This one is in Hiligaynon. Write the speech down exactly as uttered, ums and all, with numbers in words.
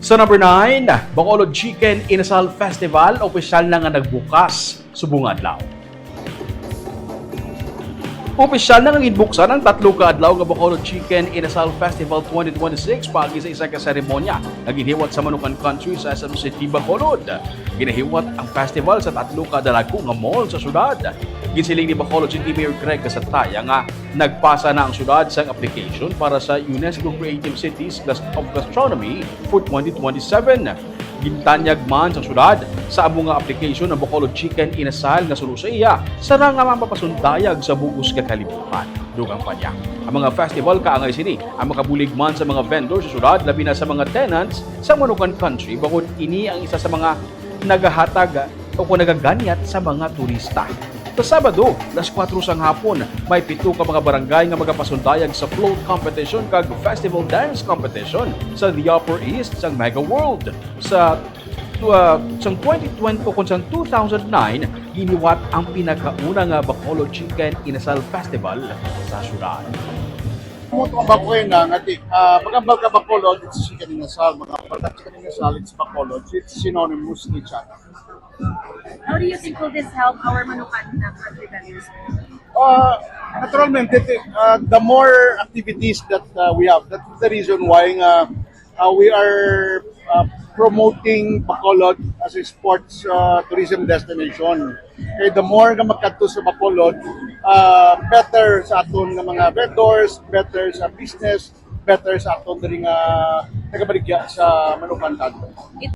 Sa number nine, Bacolod Chicken Inasal Festival, opisyal na nga nagbukas subong adlaw. Opisyal na nga ginbuksan ang tatlo ka adlaw nga Bacolod Chicken Inasal Festival twenty twenty-six paagi sa isa ka seremonya nga ginhiwat sa Manukan Country sa S M City, Bacolod. Ginahiwat ang festival sa tatlo ka dalaku nga mall sa syudad. Ginsiling ni Bacolod City Mayor Greg Gasataya nga nagpasa na ang syudad sang application para sa UNESCO Creative Cities Gas-, of Gastronomy for twenty twenty-seven. Gintanyag man sa syudad sa amo nga application ang Bacolod Chicken Inasal nga suno sa iya, sarang nga mapapasundayag sa bug-os nga kalibutan. Dugang pa niya, ang mga festival kaangay sini ang makabulig man sa mga vendor sa syudad, labi na sa mga tenants sa Manukan Country, bangod ini ang isa sa mga nagahatag o kung nagaganyat sa mga turista. Sa Sabado, las kuwatro sang hapon, may pito ka mga barangay nga magapasundayag sa float competition kag festival dance competition sa The Upper East sang Mega World. Sa, uh, sang twenty twenty o kung sang two thousand nine, giniwat ang pinakauna nga Bacolod Chicken Inasal Festival sa syudad. Mo to ang bakoy na nga di, ah, magambal ka Bacolod, it's chicken inasal. Magambal ka chicken inasal, it's Bacolod. It's synonymous ni each other. How do you think will this help our Manukan na country vendors? Uh, naturalmente, ti- uh, the more activities that uh, we have, that's the reason why nga uh, we are uh, promoting Bacolod as a sports uh, tourism destination. Kay the more nga magkadto sa Bacolod, uh, better sa aton nga mga vendors, better sa business, better sa aton diri nga nagabaligya sa Manukan Country.